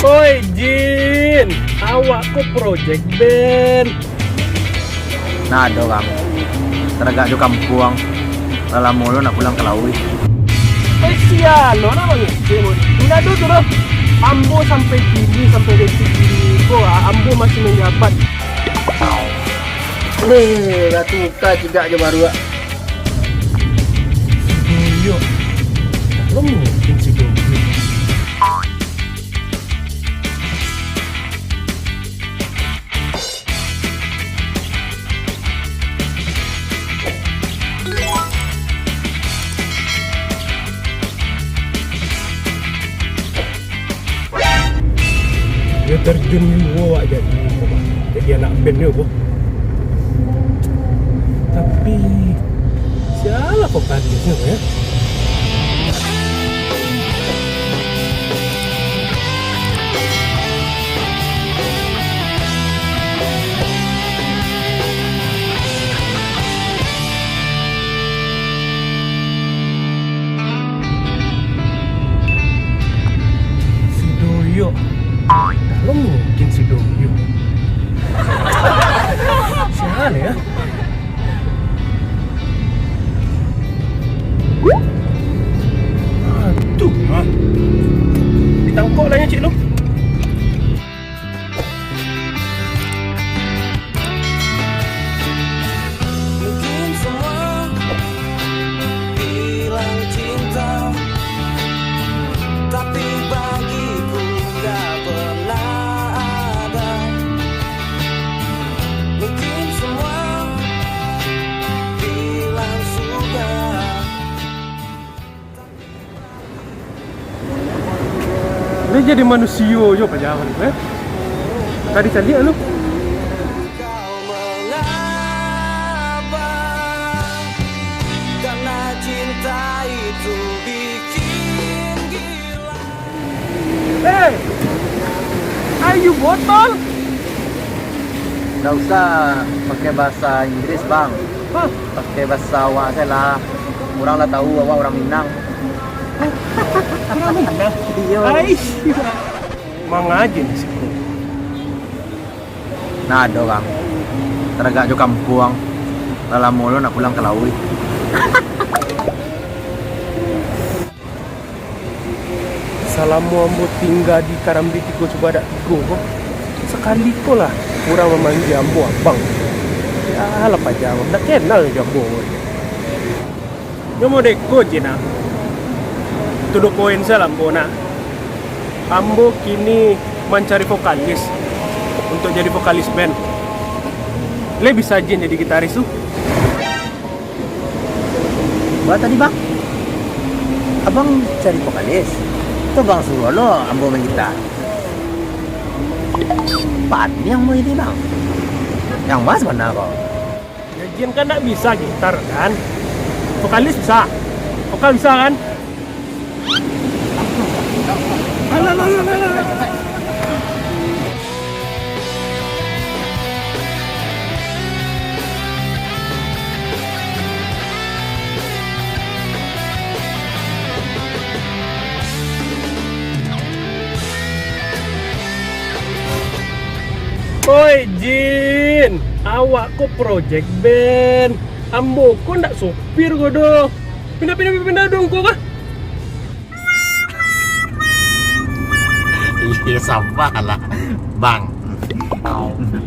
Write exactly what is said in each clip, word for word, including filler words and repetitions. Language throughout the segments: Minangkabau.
Oi Jin, awak ko project band. Nah, ado urang. Taragak jo kampuang. Lah lamo lo nak pulang ka Lawi. Oi, sia lo nak mangecek mo. Indak ado tu doh. Ambo sampai kini, sampai detik kini ko, a-, ambo masih manjabat. Leh, lah tuka cigak jo baruak. Sidoyo. Kalau mungkin Sidoyo. Yo terjun jiwa awak jadi, jadi anak band yo, boh. Tapi, sialah vokalisnyo, yo? Sidoyo. Kalau mungkin Sidoyo. Sialah, yo? Aduh, ha. Ditangkok lah nyo cik tu. Mungkin semua bilang cinta, tapi bagiku tak pernah ada. Mungkin semua bilang sudah. Lah jadi manusio jo paja tu, eh? Tadi caliak lu. Kau mengapa? Karena cinta itu bikin gila. Eh, ayu botol. Ndak usah pakai bahasa Inggris, Bang. Hah? Pakai bahasa awak sajo lah. Urang lah tahu awak urang Minang. Urang Minang? Iyo. Aish. Mangaji nasi kuning. Nah, ado, Bang. Taragak jo kampuang. Lah lamo lo nak pulang ka Lawi. Salamo ambo tingga di Karambia Tigo Cubadak Tigo ko, sakali ko lah urang mamanggia ambo abang. Yo lah paja, ndak kenal jo ambo. Nyo modeko je nak. To the point sajo lah ambo nak. Ambo kini mancari vokalis untuak jadi vokalis band. Lai bisa Jin jadi gitaris tu. Ba tadi, Bang? Abang cari vokalis? Tu Bang suruah lo ambo main gitar. Paniang mo ini, Bang. Yang mas mana kau? Ya, Jin kan ndak bisa gitar, kan? Vokalis bisa. Vokal bisa, kan? Oi, Jin! Awak ko project band. Ambo ko ndak sopir ko doh. Pindah, pindah, pindah, pindah dong ko kah? Iyo, sabalah, Bang.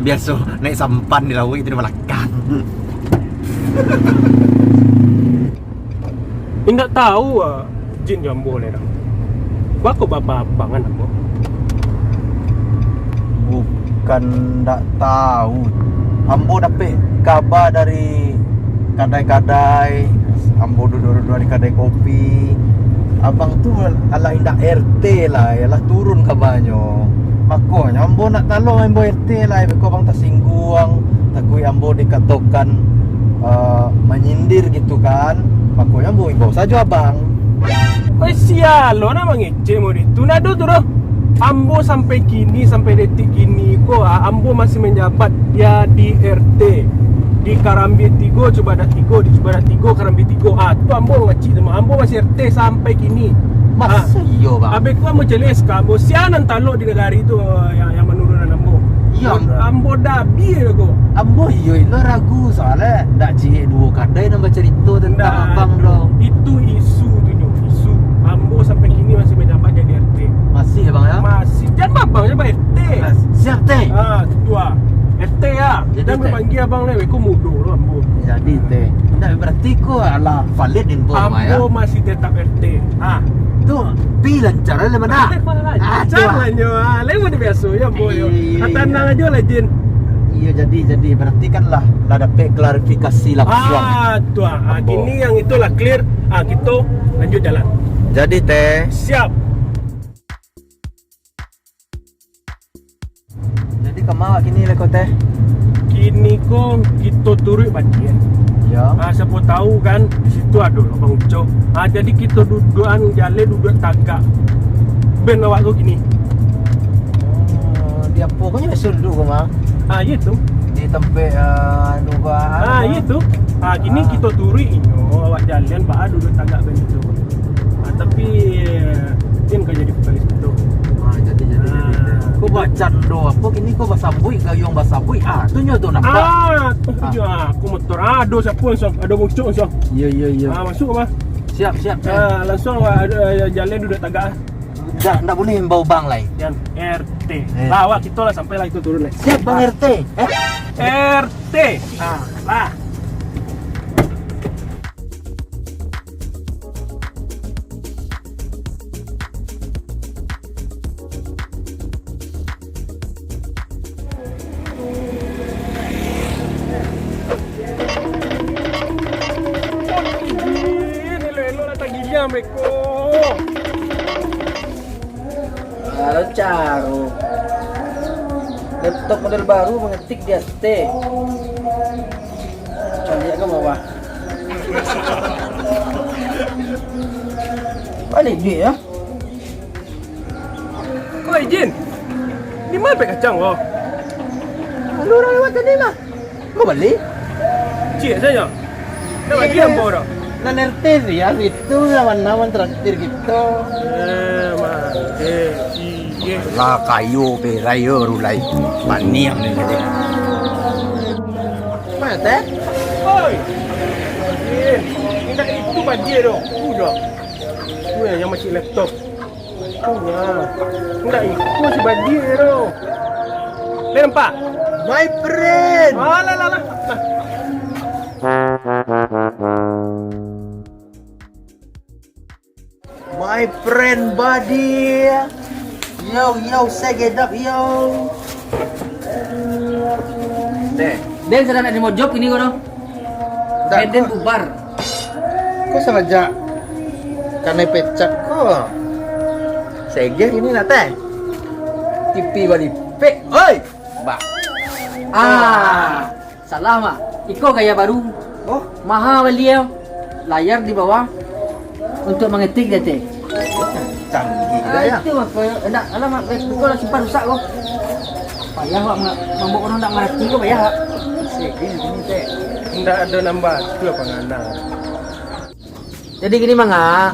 Biaso naiak sampan di lauik tu di balakang. Indak tahu, ah, Jin jo ambo lai dah. Bako bapabangan ambo? Bukan ndak tahu. Ambo dapek kaba dari kadai-kadai, ambo duduak-duduak di kadai kopi. Abang tu alah indak R T lai, alah turun kabanyo. Makonyo ambo ndak tolong ambo R T lai, beko abang tasingguang, takuik ambo dikatokan, eh, manyindir gitu kan. Makonyo ambo imbau sajo abang. Oi, sia lo nak mangecek model tu. Ndak ado tu doh. Ambo sampai kini, sampai detik kini ko, ah, ambo masih manjabat ya di R T. Di Karambia Tigo, Cubadak Tigo, di Cubadak Tigo, Karambia Tigo. Ah, tu ambo ngacik tu mah. Ambo masih R T sampai kini. Maso iyo, Bang? Abih ko ambo caliak S K ambo, sia nan talok di nagari tu, yang, yang manurunan ambo. Iyo. Ambo dabi ko. Ambo iyo ilo ragu, soalnyo ndak ciek duo kadai nan bacarito tantang abang tu. Itu isu tu nyo, isu. Ambo sampai kini masih manjabat jadi R T. Masih, Bang, yo? Masih. Jan babang, jan ba-R T. Siap, Teh. Ah, tu ah. R T ah. Jadi, Teh. Jan bapanggia abang lai, beko mudo lo ambo. Jadi, Teh. Ndak, berarti ko alah valid info, Bang, yo? Ambo masih tetap R T. Ah. Tu, pi lancar lah, mana? Lancar lah nyo, ah. Lain pado biaso, yo, ambo, yo. Iyo, iyo, iyo. Tanang ajo lah, Jin. Iyo, jadi, jadi. Berarti kan lah, lah dapek klarifikasi langsung. Ah, tu ah. Ah, kini yang itu lah clear. Ah, kito lanjut jalan. Jadi, Teh. Siap. Jadi, kama awak kini lai ko, Teh? Kini ko kito turuik Badie. Yo. Ah, siapo tahu kan, di situ ado lobang ucok. Ah, jadi kito duduakan jaleh duduak tagak. Ben awak ko kini. Oh, di apo ko nyo biaso duduak ko, Mang? Ah, iyo tu. Di tampek, ah, anu ko, ah, anu ko. Iyo tu. Ah, kini kito turuik inyo, awak jalan, baa duduak tagak ben itu. Ah, tapi, eh, Din ka jadi vokalis tu. Ah, jadi, jadi, jadi. Ah. Ko bacaan do apo kini ko basabuik, gayuang basabuik. Ah, tu nyo tu nampak. Ah, tu nyo, ah, aku motor. Ah, ado siapo langsung, ado bocok langsung. Iyo, iyo, iyo. Ah, masuk, Bang. Siap, siap, siap. Ah, langsung, ah, ado, ah, jalan duduak tagak. Ndak, ndak buliah imbau bang lai. Yang R T. Eh. Lah, awak kito lah sampai lah, kito turun lai. Siap, Bang R T. Eh? R T. Ah, lah. Ih, elok-elok lah tagilia beko. Kalau caro laptop model baru mangetik di ateh. Caliak ka bawah. Baliak duit, yo. Oi, Jin. Di ma dapek kacang ko? Anu urang lewat tadi mah. Ko bali? Ciek sajo. Dak bagi ambo dak. Nan R T tu yo, itu lah nan mantraktir kito. Eh, mah. Eh, ciek. Lah kayo berai yo, Rulai. Paniang ni tadi. Ma, Teh? Oi. Eh, indak itu Badie doh. Udah. Tu yang macik laptop. Nah, ndak iko si Badie tu. Lai nampak? My friend. Alah, lah, lah. Nah. My friend Badie. Yo, yo, say get up, yo. Teh. Den sadang nak di mojok ini ko, no? Ndak, band den ko bubar. Ko sabanyak kanai pecat ko. Segeh ini lah, Teh. T V balipek. Oi! Bah. Ah, salah, Mak. Iko gaya baru. Oh? Maha bali yo. Layar di bawah. Untuak mangetik di ateh. Canggih. Ah, lah, yo. Itu mah, ko, ndak, alah, Mak, ko lah simpan rusak ko. Payah, Mak, ma-, mambuek urang ndak mangarati ko payah, Mak. Sik, gini, gini, Teh. Ndak ado nambah, tu apo ngana. Jadi gini, Manga.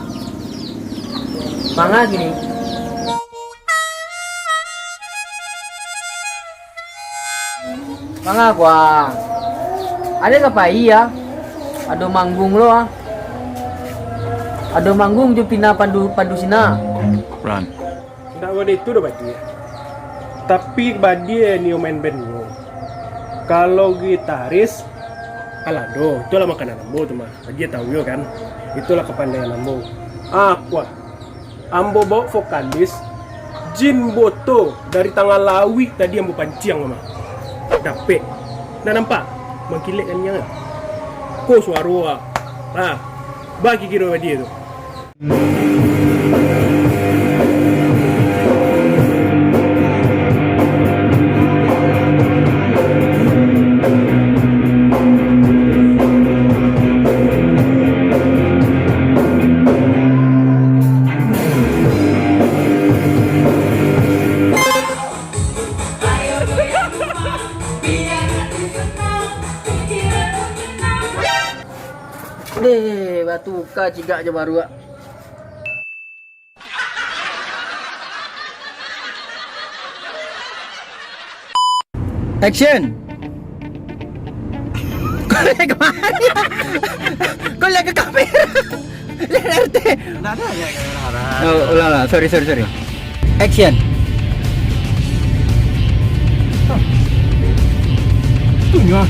Manga gini. Manga kua. Ade ka pai, ah. Ado manggung lo, ah. Ado manggung jo pina pandu, pandu sina. Run. Ndak bana itu doh Badie. Tapi Badie nio main band nio. Kalau gitaris, alah doh, itulah makanan ambo tu mah. Badie tahu yo kan. Itulah kapandaian ambo. Apo? Ambo bawa vokalis Jin Boto dari Tangah Lauik tadi ambo panciang mah. Dapek. Ndak nampak? Mangkilek kan nyo. Ko suaro ah. Ah. Bagi kiro Badie tu. Deh, batuka cigak jo baruak. Action. Kau lihat ke mana? Kau lihat ke kamera? Lihat R T. Ndak ado ya kamera. Oh, ulang lah. Sorry, sorry, sorry. Action. Tu nyo.